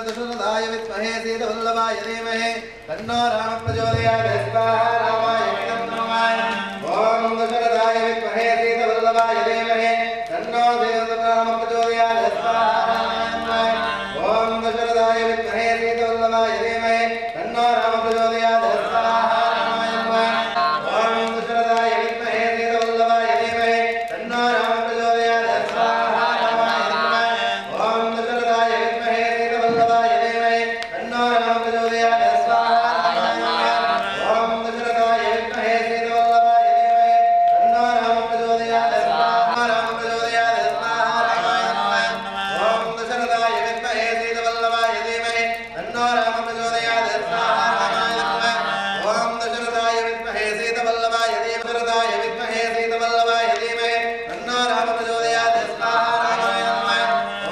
दशरथाय विद्महे सीतवल्लभाय धीमहि तन्नो रामः प्रचोदयात् स्वाहा रामाय नमः। ओम दशरथाय विद्महे सीतवल्लभाय धीमहि तन्नो रामः प्रचोदयात् स्वाहा रामाय नमः। ओम दशरथाय विद्महे सीतवल्लभाय धीमहि तन्नो रामः प्रचोदयात् स्वाहा रामाय नमः। ओम दशरथाय विद्महे सीतवल्लभाय धीमहि तन्नो रामः प्रचोदयात् स्वाहा रामाय नमः। ओम दशरथाय विद्महे सीतवल्लभाय धीमहि तन्नो रामः प्रचोदयात् स्वाहा रामाय नमः। ओम दशरथाय विद्महे सीतवल्लभाय धीमहि तन्नो रामः प्रचोदयात् स्वाहा रामः प्रचोदयात् स्वाहा रामाय नमः। ओम दशरथाय विद्महे सीतवल्लभाय धीमहि तन्नो रामः प्रचोदयात् स्वाहा रामाय नमः। ओम दशरथाय विद्महे सीतवल्लभाय धीमहि विद्महे सीतवल्लभाय धीमहि तन्नो रामः प्रचोदयात् स्वाहा रामाय नमः।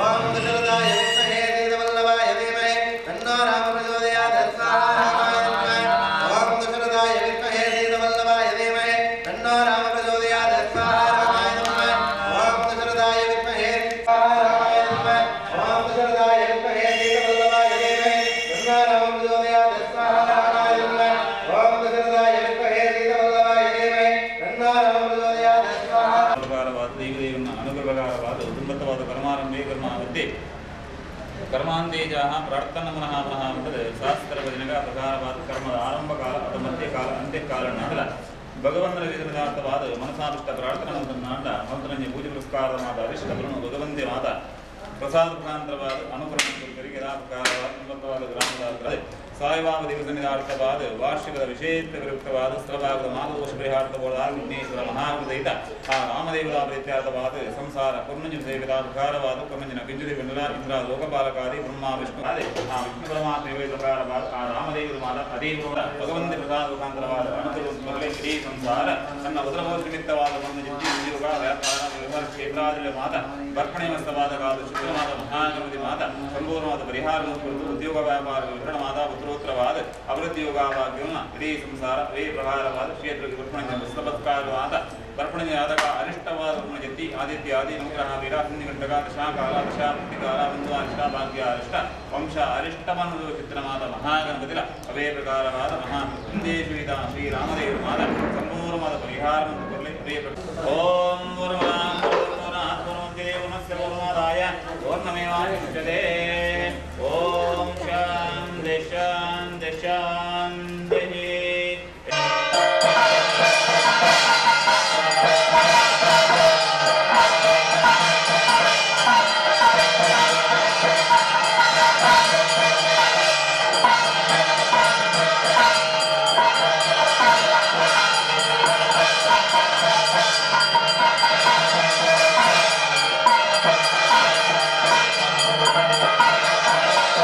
ओम दशरथाय विद्महे सीतवल्लभाय धीमहि तन्नो रामः प्रचोदयात् स्वाहा रामाय नमः। ओम दशरथाय विद्महे सीतवल्लभाय धीमहि तन्नो रामः प्रचोदयात् स्वाहा रामाय नमः। ओम दशरथाय विद्महे स्वाहा रामाय नमः। ओम दशरथाय विद्महे सीतवल्लभाय धीमहि तन्नो रामः प्रचोदयात् स्वाहा रामाय नमः। ओम दशरथाय विद्महे सीतवल्लभाय धीमहि तन्नो रामः प्रचोदयात् स्वाहा. ಪ್ರಕಾರವಾದ ದೈವದೇವನ ಅನುಗ್ರಹವಾದ ಉದ್ಬತ್ತವಾದ ಕರ್ಮಾರಂಭೇ ಕರ್ಮಾವತಿ ಕರ್ಮಾಂತೇಜಾಹ ಪ್ರಾರ್ಥನ ಮನಃ ಮನಃ ಅಂತದೆ ಶಾಸ್ತ್ರ ವಚನಗ ಪ್ರಕಾರವಾದ ಕರ್ಮದ ಆರಂಭ ಕಾಲ ಅಥವಾ ಮಧ್ಯಕಾಲ ಅಂತ್ಯಕಾಲ ನಾಡಲ ಭಗವಂತನ ವಿಧದಾರ್ಥವಾದ ಮನಸಾಭಿಷ್ಟ ಪ್ರಾರ್ಥನೆ ಮಂತ್ರನಾಡ ಮಂತ್ರಜ್ಞ ಪೂಜೆ ಪುರಸ್ಕಾರದ ಮಾತ ಅರಿಷ್ಟಪರನು ಭಗವಂತೆ ಮಾತ ಪ್ರಸಾದ ಮುಖಾಂತರವಾದ ಅನುಗ್ರಹ ಪ್ರಕಾರವಾದ ಉನ್ನತವಾದ ಗ್ರಾಮದ ಸಾಯಿಬಾಬಾ ದಿವಸನಿದಾರ್ಥವಾದ ವಾರ್ಷಿಕದ ವಿಶೇಷ ವಿರುಕ್ತವಾದ ಸ್ಥಳಭಾಗದ ಮಾಧದೋಷ ಪರಿಹಾರ್ಥವಾದ ವಿಘ್ನೇಶ್ವರ ಮಹಾಗುದಯಿತ ಆ ರಾಮದೇವರ ಪ್ರೀತ್ಯಾರ್ಥವಾದ ಸಂಸಾರ ಪೂರ್ಣಂಜನ ಸೇವಿತ ಪ್ರಕಾರವಾದ ಪೂರ್ಣಂಜನ ಕಿಂಜುರಿ ಮಂಡಲ ಇಂದ್ರ ಲೋಕಪಾಲಕಾದಿ ಬ್ರಹ್ಮ ವಿಷ್ಣು ಆದಿ ಆ ವಿಷ್ಣು ಪರಮಾತ್ಮ ಪ್ರಕಾರವಾದ ಆ ರಾಮದೇವರ ಮಾತ ಅದೇ ಭಗವಂತ ಪ್ರಸಾದ ಮುಖಾಂತರವಾದ ಅನುಗ್ರಹ ಇಡೀ ಸಂಸಾರ ತನ್ನ ಉದರಭೋಜ ನಿಮಿತ್ತವಾದ ಒಂದು ಜಿದ್ದಿ ಉದ್ಯೋಗ ವ್ಯಾಪಾರ ವ್ಯವಹಾರ ಕ್ಷೇತ್ರಾದಿಗಳ ಮಾತ ಬರ್ಪಣೆಮಸ್ತವಾದ ಕಾಲ ಶುಕ್ರವಾದ ಮಹಾಗಣಪತಿ ಮಾತ ಸಂಪೂರ್ಣವಾದ ಪರಿಹಾರವನ್ನು ಕುರಿತು ಉದ್ಯೋಗ ವ್ಯಾಪಾರ ವಿವರಣ ಮಾತ ಉತ್ತರೋತ್ತರವಾದ ಅಭಿವೃದ್ಧಿಯೋಗವಾಗಿರುವ ಇಡೀ ಸಂಸಾರ ವೇ ಪ್ರಕಾರವಾದ ಕ್ಷೇತ್ರಕ್ಕೆ ಬರ್ಪಣೆ ಪುಸ್ತಕವಾದ ಬರ್ಪಣೆಯಾದ ಅರಿಷ್ಟವಾದ ಜತಿ ಆದಿತ್ಯ ಆದಿ ನವಗ್ರಹ ವೀರಾಸಂಧಿಘಂಟಕ ದಶಾಕಾಲ ದಶಾಭಕ್ತಿಕಾಲ ಬಂಧು ಅರಿಷ್ಟ ಭಾಗ್ಯ ಅರಿಷ್ಟ ವಂಶ ಅರಿಷ್ಟವನ್ನು ಚಿತ್ರಮಾದ ಮಹಾಗಣಪತಿರ ಅವೇ ಪ್ರಕಾರವಾದ ಮಹಾ ಸಂದೇಶವಿದ ಶ್ರೀರಾಮದೇವರು ಮಾತ ಸಂಪೂರ್ಣವಾದ ಪರಿಹಾರವನ್ನು ಕೊರಲಿ. ಅದೇ ಓಂ ಪೂರ್ಣಮಾದಾಯ ಪೂರ್ಣಮೇವಾಶಿಷ್ಯತೆ. ಓಂ ಶಾಂತಿ ಶಾಂತಿ ಶಾಂತಿ. Thank you.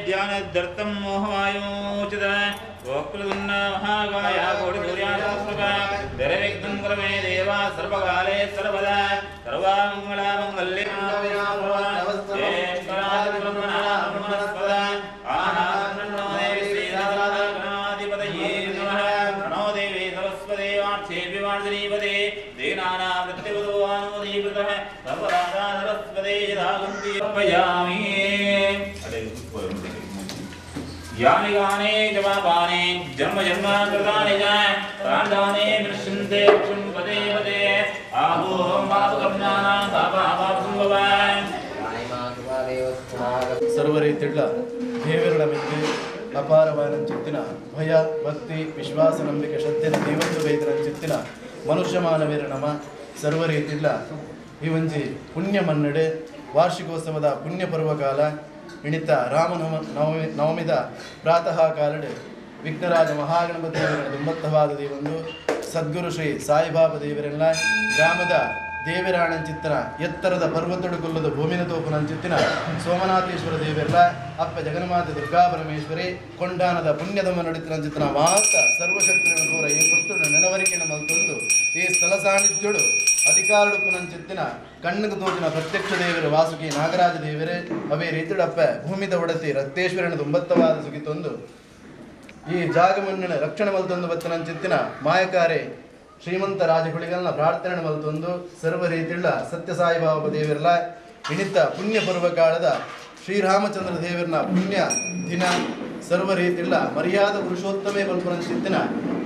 ಧ್ಯಾನ ದರ್ಥಂ ಮೋಹವಾಯೋಚಿತ ವಕ್ರದುನ್ನ ಮಹಾಗಾಯ ಕೋಟಿ ಸೂರ್ಯಾಸಹಸ್ರಕ ದರವಿಘ್ನಂ ಕುರು ಮೇ ದೇವ ಸರ್ವಕಾಲೇ ಸರ್ವದಾ ಸರ್ವಮಂಗಳ ಮಂಗಲ್ಯೇ यानि गाने जवापाने जन्म जन्म कृतानि च ताण्डाने दृश्यन्ते पदे पदे आहो पापकर्माणां पापापापसंभवान्. ಸರ್ವರೀತಿಳ್ಳ ದೇವರ ಮಿತ್ತು ಅಪಾರವಾದ ಚಿತ್ತಿನ ಭಯ ಭಕ್ತಿ ವಿಶ್ವಾಸ ನಂಬಿಕೆ ಶ್ರದ್ಧೆನ ದೇವತ್ತು ಬೈದನ ಚಿತ್ತಿನ ಮನುಷ್ಯ ಮಾನವೀರ ನಮ ಸರ್ವರೀತಿಳ್ಳ ಈ ಒಂಜಿ ಪುಣ್ಯ ಮನ್ನಡೆ ವಾರ್ಷಿಕೋತ್ಸವದ ಪುಣ್ಯ ಪರ್ವಕಾಲ ಇಣಿತ ರಾಮನವಮ ನವಮಿದ ಪ್ರಾತಃ ಕಾಲಡೆ ವಿಘ್ನರಾಜ ಮಹಾಗಣಪತಿ ದೇವರ ದುಂಬತ್ತವಾದ ದೇವೊಂದು ಸದ್ಗುರು ಶ್ರೀ ಸಾಯಿಬಾಬಾ ದೇವರೆಲ್ಲ ಗ್ರಾಮದ ದೇವಿರಾಣಂಚಿತ್ತನ ಎತ್ತರದ ಪರ್ವತೊಡುಕೊಲ್ಲದ ಭೂಮಿನ ತೋಪುನಂಚಿತ್ತಿನ ಸೋಮನಾಥೇಶ್ವರ ದೇವೆಲ್ಲ ಅಪ್ಪ ಜಗನ್ಮಾತೆ ದುರ್ಗಾ ಪರಮೇಶ್ವರಿ ಕೊಂಡಾನದ ಪುಣ್ಯದಮ್ಮ ನಡಿತಿನಂಚಿತ್ತನ ಮಾತ ಸರ್ವಶಕ್ತಿನ ಪೂರ ಈ ಪುರ್ತುಡು ನೆನವರಿಕೆಣ ಮಲ್ತೊಂದು ಈ ಸ್ಥಳ ಸಾನ್ನಿಧ್ಯುಡು ಅಧಿಕಾರುಡು ಪುನಂಚಿತ್ತಿನ ಕಣ್ಣುకు ತೋಚಿನ ಪ್ರತ್ಯಕ್ಷ ದೇವರು ವಾಸುಕಿ ನಾಗರಾಜ ದೇವರೇ ಅವೇ ರೀತಿಡಪ್ಪ ಭೂಮಿದ ಒಡತಿ ರಕ್ತೇಶ್ವರನ ದುಂಬತ್ತವಾದ ಸುಗಿತೊಂದು ಈ ಜಾಗಮಣ್ಣಿನ ರಕ್ಷಣೆ ಮಲ್ತೊಂದು ಬತ್ತನಂಚಿತ್ತಿನ ಮಾಯಕಾರೆ ಶ್ರೀಮಂತ ರಾಜಗುಳಿಗಳನ್ನ ಪ್ರಾರ್ಥನೆ ಮಲ್ತೊಂದು ಸರ್ವ ರೀತಿಳ್ಳ ಸತ್ಯಸಾಯಿಬಾಬಾ ದೇವರಲ್ಲ ಇಣಿತ ಪುಣ್ಯ ಪರ್ವಕಾಲದ ಶ್ರೀರಾಮಚಂದ್ರ ದೇವರನ ಪುಣ್ಯ ದಿನ ಸರ್ವ ರೀತಿಳ್ಳ ಮರ್ಯಾದ ಪುರುಷೋತ್ತಮೇ ಪಲ್ಪನಂಚಿತ್ತಿನ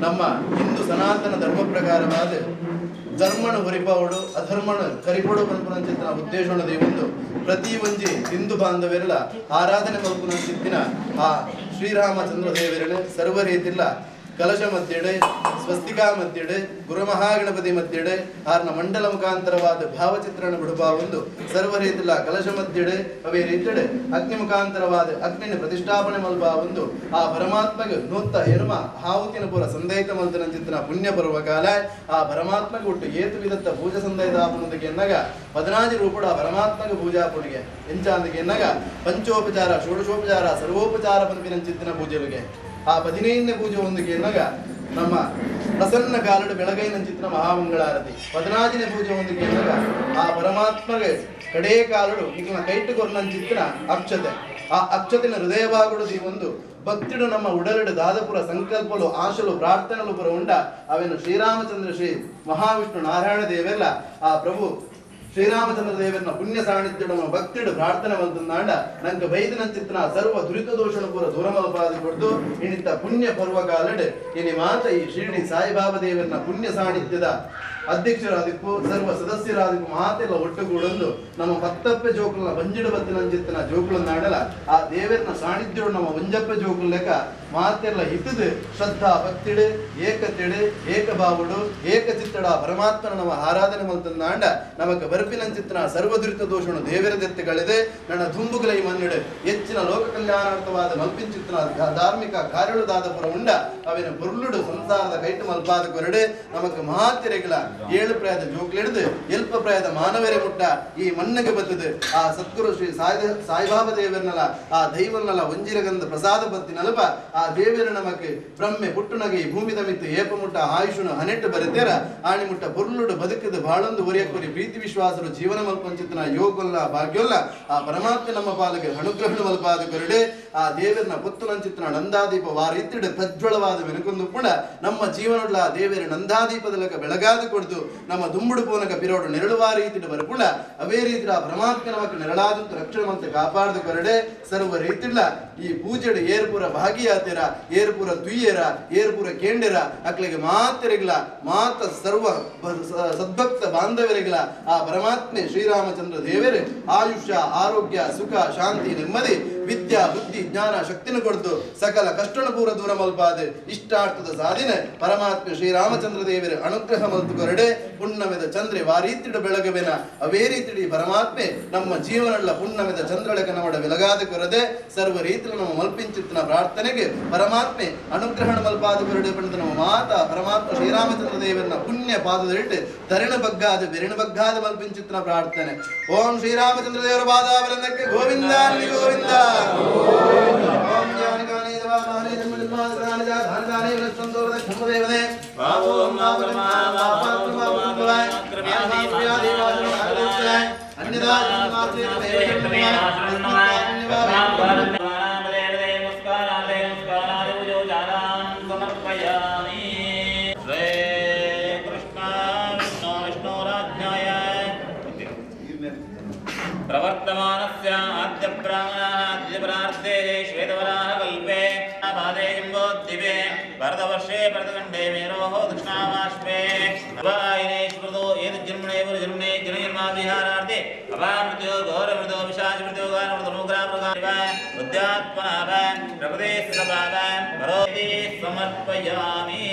ನಮ್ಮ ಹಿಂದೂ ಸನಾತನ ಧರ್ಮ ಪ್ರಕಾರವಾದ ಧರ್ಮಣ ಹೊರಿಪಾವಡು ಅಧರ್ಮಣ ಕರಿಪಡು ಪಲ್ಪನಂಚಿತ್ತಿನ ಉದ್ದೇಶದ ಒಂದು ಪ್ರತಿ ಒಂಜಿ ಹಿಂದೂ ಬಾಂಧವರೆಲ್ಲ ಆರಾಧನೆ ಮಲ್ಪನಂಚಿತ್ತಿನ ಆ ಶ್ರೀರಾಮಚಂದ್ರ ದೇವರನ್ನು ಸರ್ವ ರೀತಿಳ್ಳ ಕಲಶ ಮಧ್ಯಡೆ ಸ್ವಸ್ತಿಕಾ ಮಧ್ಯಡೆ ಗುರುಮಹಾಗಣಪತಿ ಮಧ್ಯಡೆ ಆರ್ನ ಮಂಡಲ ಮುಖಾಂತರವಾದ ಭಾವಚಿತ್ರಣ ಬಿಡುಪ ಒಂದು ಸರ್ವ ರೀತಿಲ ಕಲಶ ಮಧ್ಯಡೆ ಅವೇ ರೀತಿಡೆ ಅಗ್ನಿ ಮುಖಾಂತರವಾದ ಅಗ್ನಿನ ಪ್ರತಿಷ್ಠಾಪನೆ ಮಲ್ಪ ಒಂದು ಆ ಪರಮಾತ್ಮಗೆ ನೂತ್ತ ಎನುಮ ಹಾವುತಿನ ಪೂರ ಸಂದಯಿತ ಮಲ್ತನಂಚಿತ್ತಿನ ಪುಣ್ಯ ಬರುವ ಕಾಲ ಆ ಪರಮಾತ್ಮಗೆ ಒಟ್ಟು ಏತು ವಿಧತ್ತ ಪೂಜೆ ಸಂದಯಿತ ಎನ್ನಗ ಪದನಾಜಿ ರೂಪುಡ ಪರಮಾತ್ಮಗೆ ಪೂಜಾ ಪುಡಿಗೆ ಎಂಚಾಂದಿಗೆ ಎನ್ನಗ ಪಂಚೋಪಚಾರ ಷೋಡಶೋಪಚಾರ ಸರ್ವೋಪಚಾರ ಪನ್ಪಿನಂಚಿತ್ತಿನ ಪೂಜೆಗೆ ಆ 15ನೇ ಪೂಜೆ ಒಂದಿಗೆ ಎನ್ನಗ ನಮ್ಮ ಪ್ರಸನ್ನ ಕಾಲಡು ಬೆಳಗೈನಂಚಿತ್ತಿನ ಮಹಾಮಂಗಳಾರತಿ 14ನೇ ಪೂಜೆ ಒಂದಿಗೆ ಎನ್ನಗ ಆ ಪರಮಾತ್ಮಗೆ ಕಡೇ ಕಾಲಡು ನಿಖಿಲ ಕೈಟು ಕೊರ್ನಂಚಿತ್ತಿನ ಅಕ್ಷತೆ ಆ ಅಕ್ಷತಿನ ಹೃದಯವಾಗುಡು ಈ ಒಂದು ಭಕ್ತಿಡು ನಮ್ಮ ಉಡಲಡು ದಾದಪುರ ಸಂಕಲ್ಪಲು ಆಶಲು ಪ್ರಾರ್ಥನೆಲು ಪುರ ಉಂಡ ಅವೆನ್ನು ಶ್ರೀರಾಮಚಂದ್ರ ಶ್ರೀ ಮಹಾವಿಷ್ಣು ನಾರಾಯಣ ದೇವೆಲ್ಲ ಆ ಪ್ರಭು ಶ್ರೀರಾಮಚಂದ್ರ ದೇವರನ್ನ ಪುಣ್ಯ ಸಾನ್ನಿಧ್ಯಡು ಭಕ್ತಿಡು ಪ್ರಾರ್ಥನೆ ಮಲ್ತಂದಾಂಡ ನಂಗೆ ಬೈದನಂಚಿತ್ತಿನ ಸರ್ವ ದುರಿತ ದೋಷಣ ಪೂರ ದೂರಮಲ್ಪಾದ ಕೊಡ್ದು ಇಣಿತ ಪುಣ್ಯ ಪರ್ವಕಾಲಡು ಇನಿ ಮಾತ ಈ ಶಿರಡಿ ಸಾಯಿಬಾಬಾ ದೇವರನ್ನ ಪುಣ್ಯ ಸಾನ್ನಿಧ್ಯದ ಅಧ್ಯಕ್ಷರಾದಿಪ್ಪು ಸರ್ವ ಸದಸ್ಯರಾದಿಪ್ಪು ಮಾತೆಲ್ಲ ಒಟ್ಟುಗೂಡೊಂದು ನಮ್ಮ ಪತ್ತಪ್ಪೆ ಜೋಕುಲನ ಬಂಜಿಡು ಬತ್ತಿನಂಚಿತ್ತಿನ ಜೋಕುಲನ್ನಾಡಲ ಆ ದೇವರನ್ನ ಸಾನ್ನಿಧ್ಯಡು ನಮ್ಮ ಒಂಜಪ್ಪೆ ಜೋಕುಲ ಲೆಕ್ಕ ಮಾತೆಲ್ಲ ಹಿತದು ಶ್ರದ್ಧಾ ಭಕ್ತಿಡು ಏಕತೆಡು ಏಕಭಾವುಡು ಏಕಚಿತ್ತಡ ಪರಮಾತ್ಮನ ನಮ್ಮ ಆರಾಧನೆ ಮಲ್ತಂದಾಂಡ ನಮಕ್ ಬರ್ಪಿನಂಚಿತ್ತಿನ ಸರ್ವ ದುರಿತ ದೋಷಣು ದೇವರ ದೆತ್ತುಗಳಿದೆ ನನ್ನ ದುಂಬುಗಳ ಈ ಮನ್ನಿಡು ಹೆಚ್ಚಿನ ಲೋಕ ಕಲ್ಯಾಣಾರ್ಥವಾದ ಮಲ್ಪಿಂಚಿತ್ತಿನ ಧಾರ್ಮಿಕ ಕಾರ್ಯಗಳು ದಾದಪುರ ಉಂಡ ಅವಿನ ಬುರ್ಲುಡು ಸಂಸಾರದ ಕೈಟು ಮಲ್ಪಾದ ಕೊರಡು ನಮಕ್ ಮಹಾತಿರೆಗಳ 7 ಪ್ರಾಯದ ಜೋಕ್ಲಿಡಿದು ಎಲ್ಪ ಪ್ರಾಯದ ಮಾನವರೇ ಮುಟ್ಟ ಈ ಮಣ್ಣಿಗೆ ಬತ್ತದು ಆ ಸದ್ಗುರು ಶ್ರೀ ಸಾಯಿಬಾಬಾ ದೇವರನಲ ಆ ದೈವನಲ ಒಂಜಿರಗಂಧ ಪ್ರಸಾದ ಬತ್ತಿನಲ್ಪ ಆ ದೇವರ ನಮಕ್ ಬ್ರಹ್ಮೆ ಪುಟ್ಟುನಗೆ ಈ ಭೂಮಿ ತಮಿತ್ತು ಏಪ ಮುಟ್ಟ ಆಯುಷುನು ಹನೆಟ್ಟು ಬರುತ್ತೇರ ಆಣಿ ಮುಟ್ಟ ಬುರ್ಲುಡು ಬದುಕದು ಬಾಳೊಂದು ಒರಿಯಕೊರಿ ಪ್ರೀತಿ ವಿಶ್ವಾಸರು ಜೀವನ ಮಲ್ಪಂಚಿತನ ಯೋಗೊಲ್ಲ ಭಾಗ್ಯೊಲ್ಲ ಆ ಪರಮಾತ್ಮ ನಮ್ಮ ಪಾಲಿಗೆ ಅನುಗ್ರಹಣ ಮಲ್ಪಾದ ಕೊರಡೆ ಆ ದೇವರನ ಪುತ್ತುನಂಚಿತನ ನಂದಾದೀಪ ವಾರಿತ್ತಿಡು ಪ್ರಜ್ವಳವಾದ ವೆನಕೊಂದು ಕೂಡ ನಮ್ಮ ಜೀವನೊಡ್ಲ ಆ ದೇವರ ನಂದಾದೀಪದ ಲೆಕ್ಕ ಬೆಳಗಾದ ಕೊಡ್ದು ನಮ್ಮ ದುಂಬುಡು ಪೋನಕ ಬಿರೋಡು ನೆರಳುವ ರೀತಿಡು ಬರಪುಳ ಅವೇ ರೀತಿಯ ಆ ಪರಮಾತ್ಮ ನಮಕ್ ನೆರಳಾದಂತ ರಕ್ಷಣೆ ಮಂತ ಕಾಪಾಡದ ಕೊರಡೆ ಸರ್ವ ರೀತಿಡ್ಲ ಈ ಪೂಜೆಡು ಏರ್ಪುರ ಭಾಗಿಯಾತಿರ ಏರ್ಪುರ ತುಯ್ಯರ ಏರ್ಪುರ ಕೇಂಡಿರ ಅಕ್ಲಿಗೆ ಮಾತೆರೆಗ್ಲ ಮಾತ ಸರ್ವ ಸದ್ಭಕ್ತ ಬಾಂಧವರಿಗಳ ಆ ಪರಮಾತ್ಮೆ ಶ್ರೀರಾಮಚಂದ್ರ ದೇವರೇ ಆಯುಷ್ಯ ಆರೋಗ್ಯ ಸುಖ ಶಾಂತಿ ನೆಮ್ಮದಿ ವಿದ್ಯಾ ಬುದ್ಧಿ ಜ್ಞಾನ ಶಕ್ತಿನ ಕೊಡ್ದು ಸಕಲ ಕಷ್ಟನ ಪೂರ ದೂರ ಮಲ್ಪಾದೆ ಇಷ್ಟಾರ್ಥದ ಸಾಧನೆ ಪರಮಾತ್ಮ ಶ್ರೀರಾಮಚಂದ್ರ ದೇವರ ಅನುಗ್ರಹ ಮಲ್ತು ಕೊರಡೆ ಪುಣ್ಣಮೆದ ಚಂದ್ರೆ ವಾರೀತಿಡು ಬೆಳಗವೆನ ಅವೇ ರೀತಿಡಿ ಪರಮಾತ್ಮೆ ನಮ್ಮ ಜೀವನಲ್ಲ ಪುಣ್ಣಮೆದ ಚಂದ್ರಳಕ ನಮಡ ಬೆಳಗಾದ ಕೊರದೆ ಸರ್ವ ರೀತಿಯ ನಮ್ಮ ಮಲ್ಪಿಂಚಿತ್ತಿನ ಪ್ರಾರ್ಥನೆಗೆ ಪರಮಾತ್ಮೆ ಅನುಗ್ರಹಣ ಮಲ್ಪಾದ ಕೊರಡೆ ಪಂಡ ನಮ್ಮ ಮಾತಾ ಪರಮಾತ್ಮ ಶ್ರೀರಾಮಚಂದ್ರ ದೇವರನ್ನ ಪುಣ್ಯ ಪಾದದಲ್ಲಿಟ್ಟು ತರಿಣ ಬಗ್ಗಾದ ಬೆರಿಣ ಬಗ್ಗಾದ ಮಲ್ಪಿಂಚಿತ್ತಿನ ಪ್ರಾರ್ಥನೆ. ಓಂ ಶ್ರೀರಾಮಚಂದ್ರ ದೇವರ ಪಾದಾವಲಂದಕ್ಕೆ ಗೋವಿಂದ ಗೋವಿಂದ. समर्पयामि। श्री कृष्ण विष्णु विष्णुराज्ञाय प्रवर्तमानस्य आद्यब्राह्मणाद्यपरार्धे श्वेतवराह कल्पे पादे जम्बोद्दिवे भरतवर्षे भरतखण्डे मेरोः दक्षिणामाश्वे अवायने स्मृतो एतज्जन्मने पुनर्जन्मने जनजन्माभिहारार्थे अपामृत्यो घोरमृतो विशाचमृत्यो गानमृतो अनुग्रहमृगानिव बुद्ध्यात्मनाभ प्रकृते सभाव करोति समर्पयामि।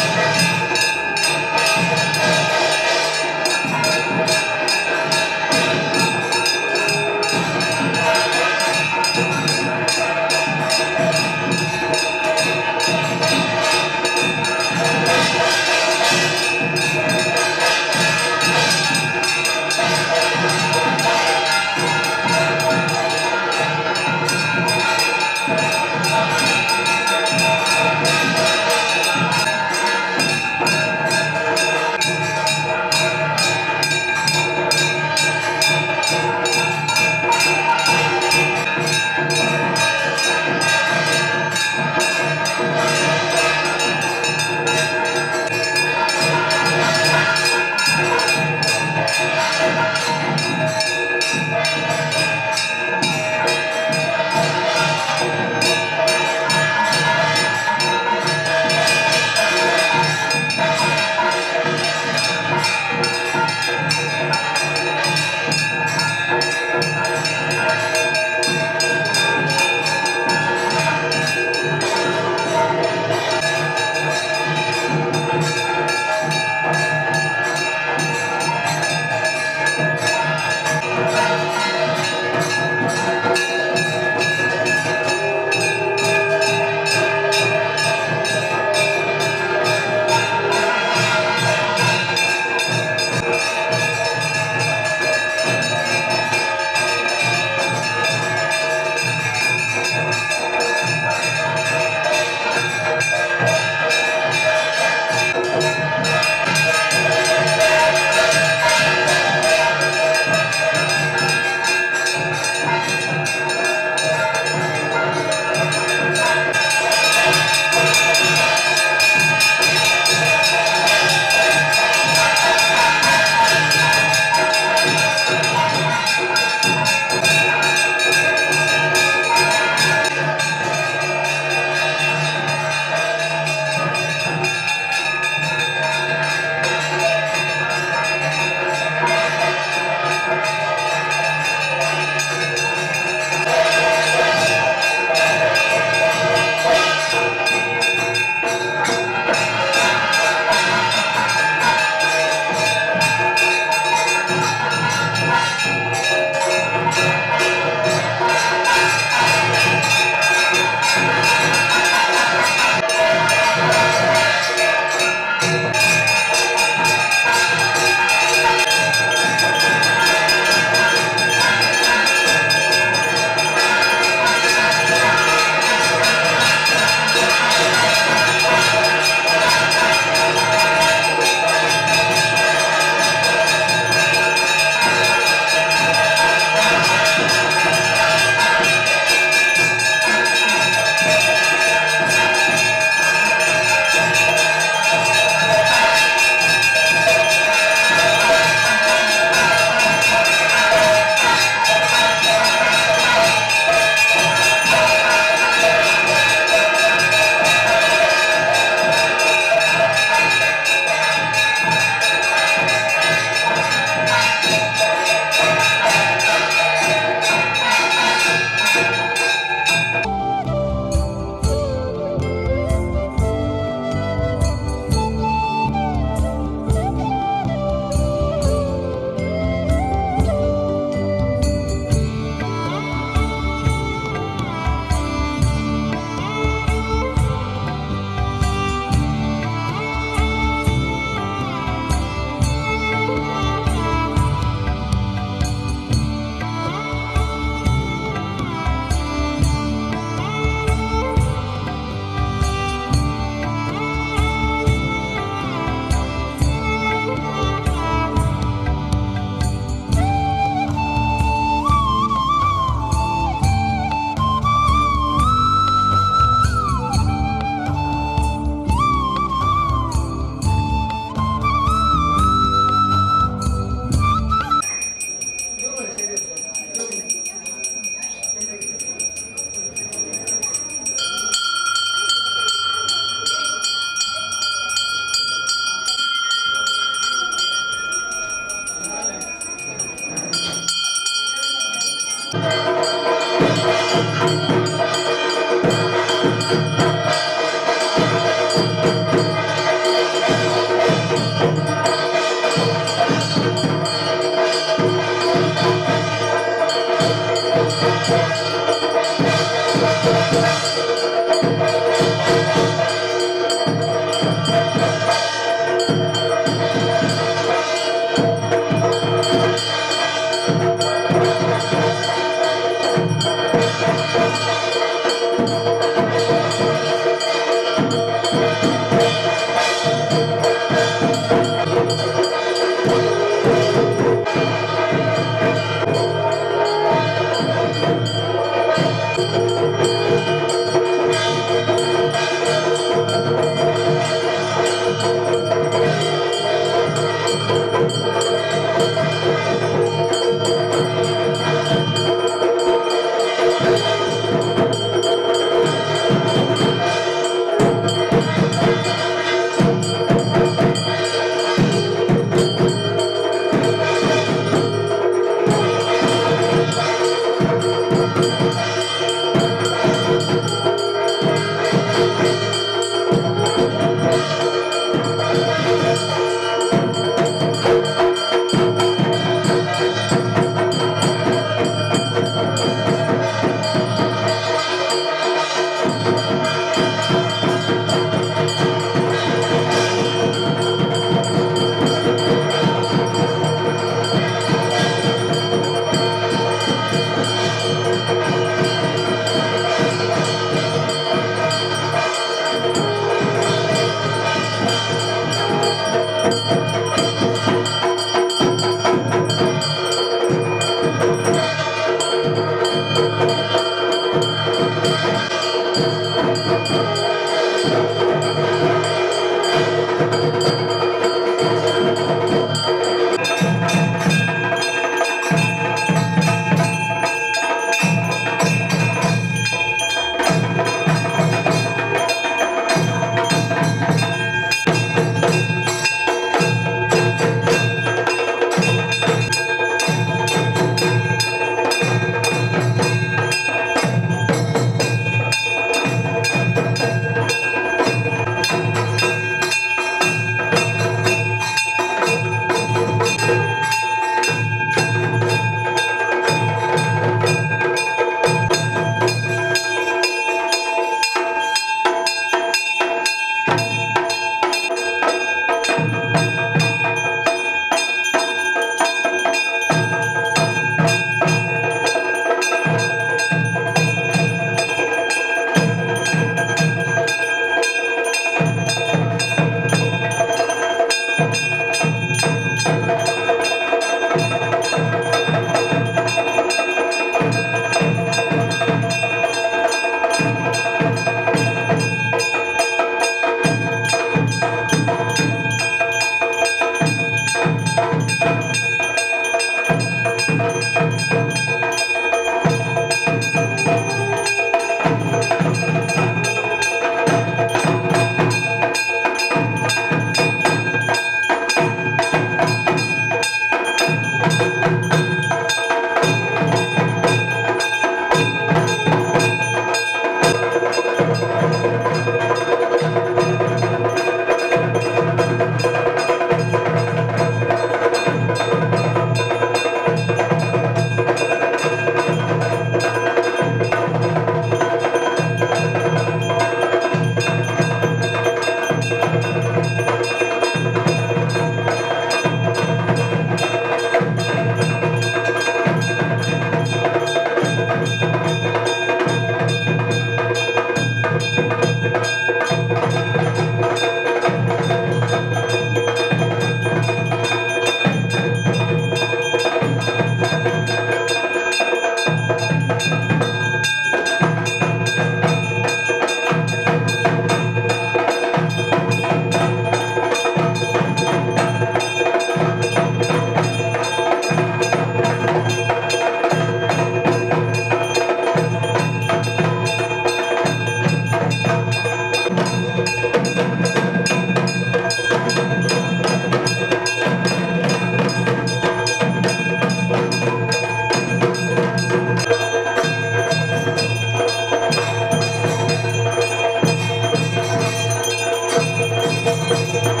Thank you.